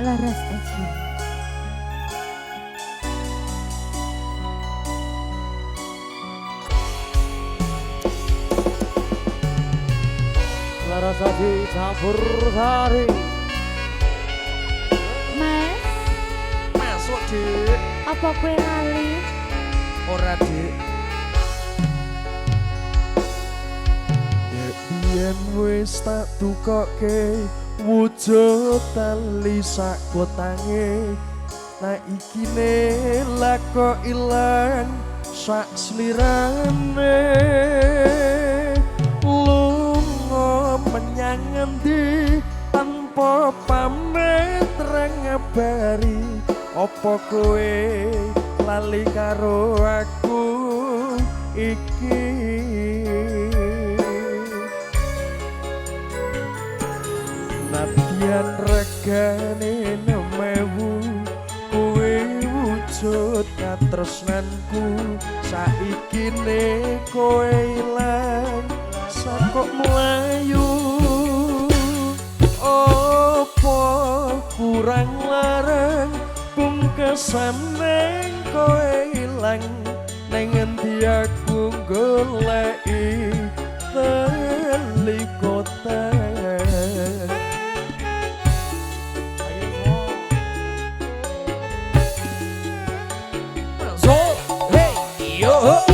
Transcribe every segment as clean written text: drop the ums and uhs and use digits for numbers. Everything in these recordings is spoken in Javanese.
Laras Aji. Laras Aji campur sari. Mas, masuk Dik. Apa kowe lali? Ora Dik. Dek biyen wis tak tukoke wujud tali sak kotange. Nah ikine lako ilang sak slirane. Lunga menyang ngendi tanpa pamit ra ngabari. Apa kowe lali karo aku iki? Nadyan regane 6.000 kowe wujud katresnanku. Saikine kowe ilang sakok mlayu. Opo kurang larang pungkasane kowe ilang? Neng endi aku goleki tali kota.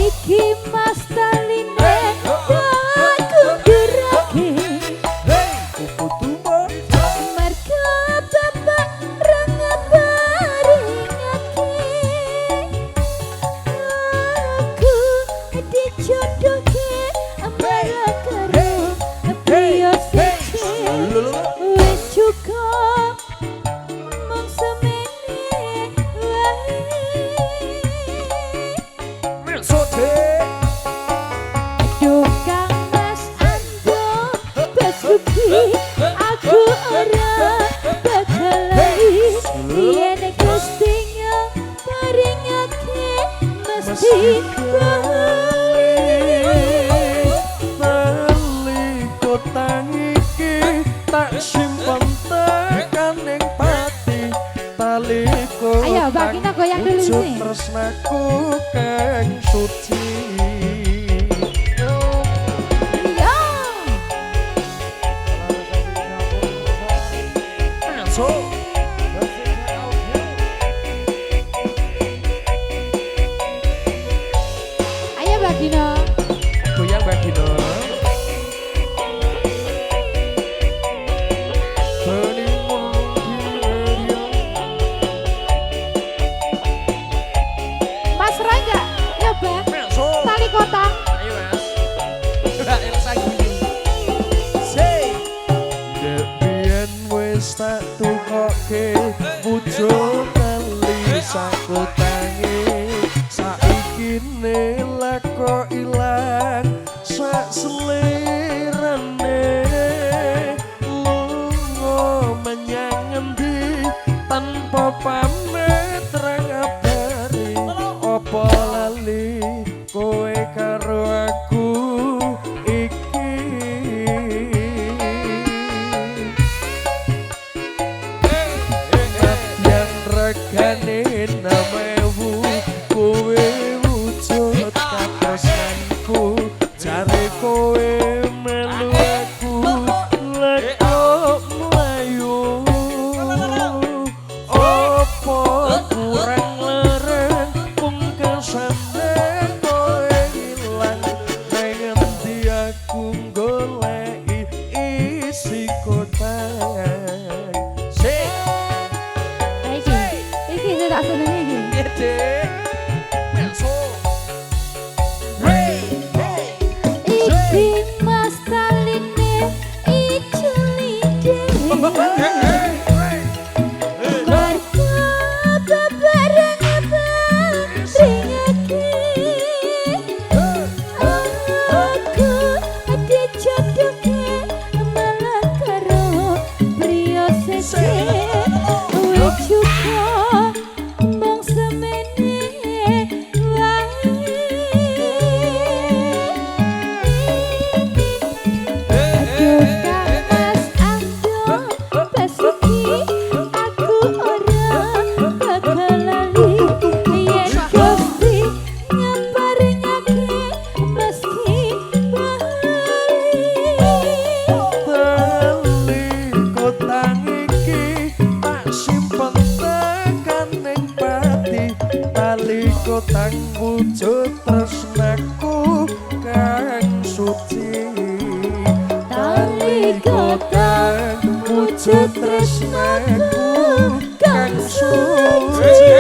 Iki mas taline aku durake. Merga bapak ra ngabaringake. Aku dijodohke marang karo priya siji. Wis cukup mung semene wae. Duh Kang Mas Ando Basuki, aku ora bakal lali. Yen Gusti ngaparingake mesti bali. Tali kotang iki tak simpen tekan ning pati. Tali kotang Ayo, Mbak Gina goyang dulu wujud sini. Tresnaku kang suci. Iya. Ayo Mbak Gina. Goyang Mbak Gina. Mas Roy enggak? Nyoba. Tali kotang. Ayo Mas. Elsa guyu. Dek biyen wis tak tukoke wujud tali sakotange. Saikine lako ilang sak selirane. Lunga menyang ngendi tanpa pamit ra ngabari. Apa lali kowe karo aku iki? Nadyan Tali kotang wujud tresnaku kang suci. Tali kotang wujud tresnaku kang suci.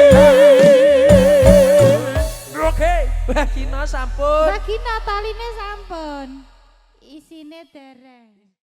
Oke, Mbak Gina sampun. Mbak Gina taline sampun. Isine dereng.